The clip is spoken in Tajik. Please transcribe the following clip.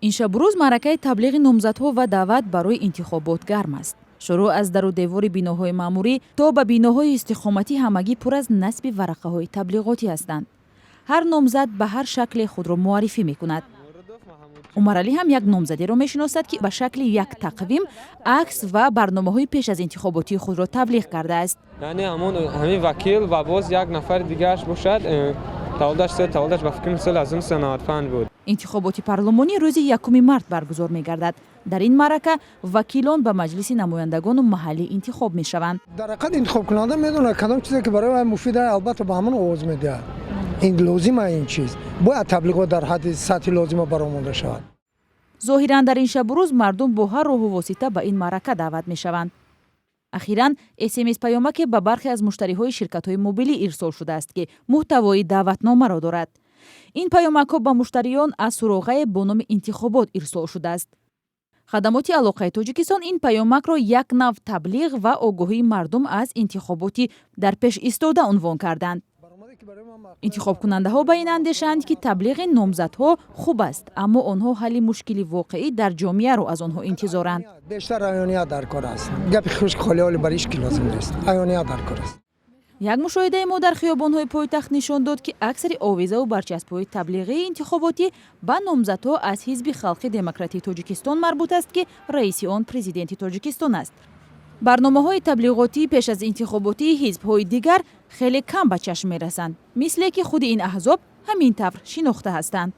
Ин шабу рӯз маъракаи таблиғи номзадҳо ва даъват барои интихобот гарм аст. Шурӯъ аз дару девори биноҳои маъмурӣ то ба биноҳои истиқоматӣ ҳамагӣ пур аз насби варақаҳои таблиғотӣ ҳастанд. Ҳар номзад ба ҳар шакле худро муаррифӣ мекунад. Умаралӣ ҳам як номзадеро мешиносад, ки ба шакли як тақвим акс ва барномаҳои пеш аз интихоботии худро таблиғ кардааст. Яъне ҳамон ҳамин вакил ва боз як нафари дигараш бошад, таваллудаш ба фикри соли 1995 буд. Интихоботи парлумонӣ рӯзи 1 март баргузор мегардад. Дар ин маърака вакилон ба Маҷлиси намояндагону маҳаллӣ интихоб мешаванд. Дар ҳақиқат, интихобкунанда медонад, кадом чизе ки барои вай муфид аст, албатта, ба ҳамон овоз медиҳад. Ин лозима, ин чиз бояд таблиғот дар ҳадди сатҳи лозима баромонда шавад. Зоҳиран, дар ин шабу рӯз мардум бо ҳар роҳу восита ба ин маърака даъват мешаванд. Ахиран смс паёмаке ба бархе аз муштариҳои ширкатҳои мобилӣ ирсол шудааст, ки муҳтавои даъватномаро дорад. Ин паёмакҳо ба муштариён аз суроғае бо номи интихобот ирсол шудааст. Хадамоти алоқаи Тоҷикистон ин паёмакро як нав таблиғ ва огоҳии мардум аз интихоботи дар пеш истода унвон карданд. Интихобкунандаҳо ба ин андешаанд, ки таблиғи номзадҳо хуб аст, аммо онҳо ҳалли мушкили воқеӣ дар ҷомеаро аз онҳо интизоранд. Бештар аёният дар кор аст. Гапи хушк холиҳоли бар ҳеч ки лозим нест, аёният дар кор аст. Як мушоҳидаи мо дар хиёбонҳои пойтахт нишон дод, ки аксари овезаву барчаспҳои таблиғии интихоботӣ ба номзадҳо аз Ҳизби халқи демократии Тоҷикистон марбут аст, ки раиси он Президенти Тоҷикистон аст. Барномаҳои таблиғотии пеш аз интихоботии ҳизбҳои дигар хеле кам ба чашм мерасанд, мисле ки худи ин аҳзоб ҳамин тавр шинохта ҳастанд.